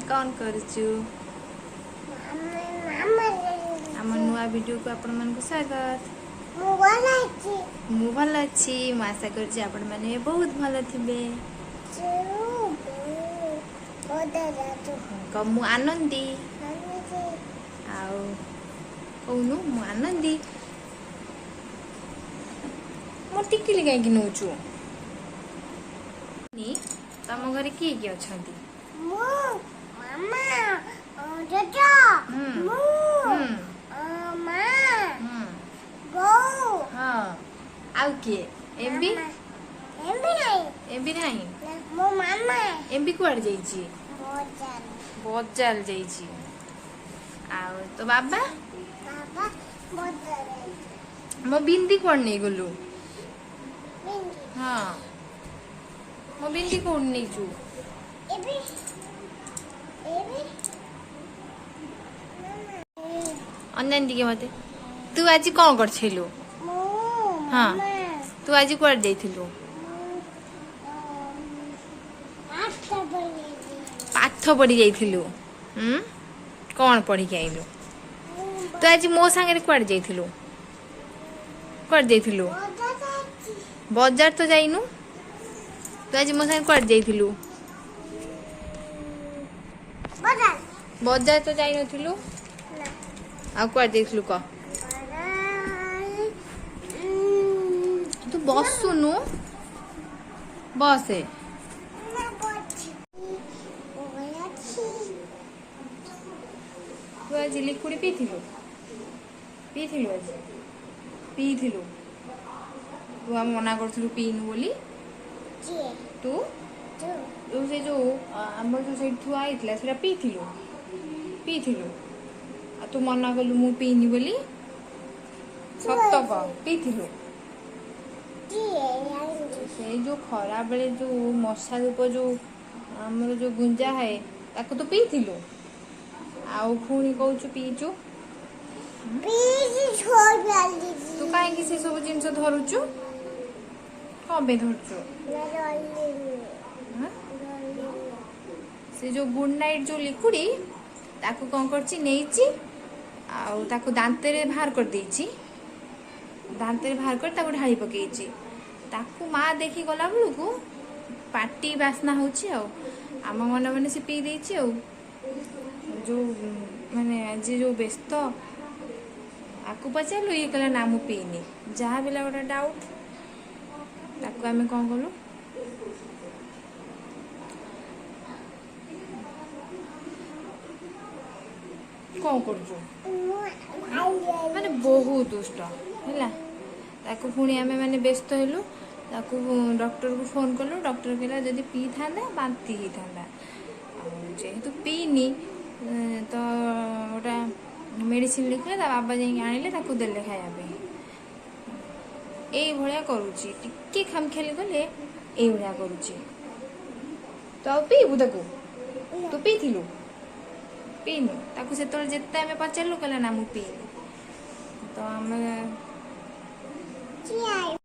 କ'ଣ କରୁଛୁ? ଆମ ନୂଆ ଭିଡ଼ିଓକୁ ଆପଣମାନଙ୍କୁ ସ୍ୱାଗତ। ମୁଁ ଭଲ ଅଛି। ମୁଁ ଭଲ ଅଛି। ମୁଁ ଆଶା କରୁଛି ଆପଣମାନେ ବହୁତ ଭଲ ଥିବେ। କହ, ମୁଁ ଆନନ୍ଦୀ। ଆଉ କହୁନୁ, ମୁଁ ଆନନ୍ଦୀ। ମୋ ଟିକିଲି କାହିଁକି ନଉଛୁ? ତମ ଘରେ କିଏ କିଏ ଅଛନ୍ତି? ମୁଁ, ମାମା, ଜେଜ, ମୁଁ, ମା, ବୋଉ। ହଁ, ଆଉ କିଏ? ଏମ୍ବି? ଏମବି ନାହିଁ। ଏମ୍ବି ନାହିଁ? ମୋ ମାମା। ଏମ୍ବି କୁଆଡ଼େ ଯାଇଛି? ବଜାର। ବଜାର ଯାଇଛି। ଆଉ ତୋ ବାବା? ବାବା ବଜାର। ମୋ ବିନ୍ଦି କୁଆଡ଼େ ନେଇଗଲୁ? ବିନ୍ଦି? ହଁ, ମୋ ବିନ୍ଦି କୋଉଠି ନେଇଛୁ? ଏବେ ଏବେ। ଅନାନି ଟିକେ ମତେ। ତୁ ଆଜି କ'ଣ କରିଥିଲୁ? ମୁଁ? ହଁ। ମାମା। ତୁ ଆଜି କୁଆଡ଼େ ଯାଇଥିଲୁ? ପାଠ ପଢ଼ିଛି। ପାଠ ପଢ଼ି ଯାଇଥିଲୁ? ହୁଁ, କ'ଣ ପଢ଼ିକି ଆଇଲୁ? ତୁ ଆଜି ମୋ ସାଙ୍ଗରେ କୁଆଡ଼େ ଯାଇଥିଲୁ? କୁଆଡ଼େ ଯାଇଥିଲୁ? ବଜାର ଯାଇଛି। ବଜାର ତ ଯାଇନୁ। ତୁ ଆଜି ମୋ ସାଙ୍ଗରେ କୁଆଡ଼େ ଯାଇଥିଲୁ? ବଜାର। ବଜାର ତ ଯାଇନଥିଲୁ। ନା। ଆଉ କୁଆଡ଼େ ଯାଇଥିଲୁ କହ। ବଜାର। ତୁ ବସୁନୁ, ବସେ। ନା, ବଛି ଅଛି। ତୁ ଆଜି ଲିକୁଡ଼ି ପିଇଥିଲୁ? ପିଇଥିଲୁ? ଆଜି ପିଇଥିଲୁ? ତୁ ଆମ ମନା କରୁଥିଲୁ ପିଇନୁ ବୋଲି। କିଏ? ତୁ। ତୁ। ତୁ ସେ ଯୋଉ ଆମର ଯୋଉ ସେଇଠି ଥୁଆ ହେଇଥିଲା, ସେଟା ପିଇଥିଲୁ? ପିଇଥିଲୁ? ଆଉ ତୁ ମନା କଲୁ ମୁଁ ପିଇନି ବୋଲି। ସତ କହ, ପିଇଥିଲୁ? କିଏ ଜାଣିଛି? ସେଇ ଯୋଉ ଖରାବେଳେ ଯୋଉ ମଶା ଧୂପ ଯୋଉ ଆମର ଯୋଉ ଗୁଞ୍ଜା ହଏ, ତାକୁ ତୁ ପିଇଥିଲୁ, ଆଉ ପୁଣି କହୁଛୁ ପିଇଛୁ। ପିଇଛି, ଛୋଇ। ତୁ କାହିଁକି ସେ ସବୁ ଜିନିଷ ଧରୁଛୁ? କଣ ପାଇଁ ଧରୁଛୁ? ହାଁ? ସେ ଯୋଉ ଗୁଡ୍ ନାଇଟ୍ ଯୋଉ ଲିକୁଇଡ୍, ତାକୁ କଣ କରିଛି, ନେଇଛି ଆଉ ତାକୁ ଦାନ୍ତରେ ବାହାର କରିଦେଇଛି। ଦାନ୍ତରେ ବାହାର କରି ତାକୁ ଢାଳି ପକେଇଛି। ତାକୁ ମା ଦେଖି ଗଲା ବେଳକୁ ପାଟି ବାସ୍ନା ହଉଛି, ଆଉ ଆମ ମନେ ମନେ ସେ ପିଇ ଦେଇଛି। ଆଉ ଯୋଉ ମାନେ ଆଜି ଯୋଉ ବ୍ୟସ୍ତ, ଆକୁ ପଚାରିଲୁ, ଇଏ କହିଲା ନା ମୁଁ ପିଇନି। ଯାହା ବି ହେଲା ଗୋଟେ ଡାଉଟ୍। ତାକୁ ଆମେ କଣ କଲୁ? କଣ କରୁଛୁ? ମାନେ ବହୁତ ଦୁଷ୍ଟ ହେଲା। ତାକୁ ପୁଣି ଆମେ ମାନେ ବ୍ୟସ୍ତ ହେଲୁ। ତାକୁ ଡକ୍ଟରକୁ ଫୋନ୍ କଲୁ। ଡକ୍ଟର କହିଲା ଯଦି ପିଇଥାନ୍ତା ବାନ୍ତି ହେଇଥାନ୍ତା, ଆଉ ଯେହେତୁ ପିଇନି, ତ ଗୋଟା ମେଡ଼ିସିନ ଲେଖିଲେ। ତା ବାବା ଯାଇକି ଆଣିଲେ, ତାକୁ ଦେଲେ ଖାଇବା ପାଇଁ। ଏଇଭଳିଆ କରୁଛି। ଟିକେ ଖାମଖିଆଲି କଲେ ଏଇଭଳିଆ କରୁଛି। ତ ଆଉ ପିଇବୁ ତାକୁ? ତୁ ପିଇଥିଲୁ? ପିଇନୁ। ତାକୁ ସେତେବେଳେ ଯେତେ ଆମେ ପଚାରିଲୁ, କହିଲା ନା ମୁଁ ପିଇନି। ତ ଆମେ କିଏ?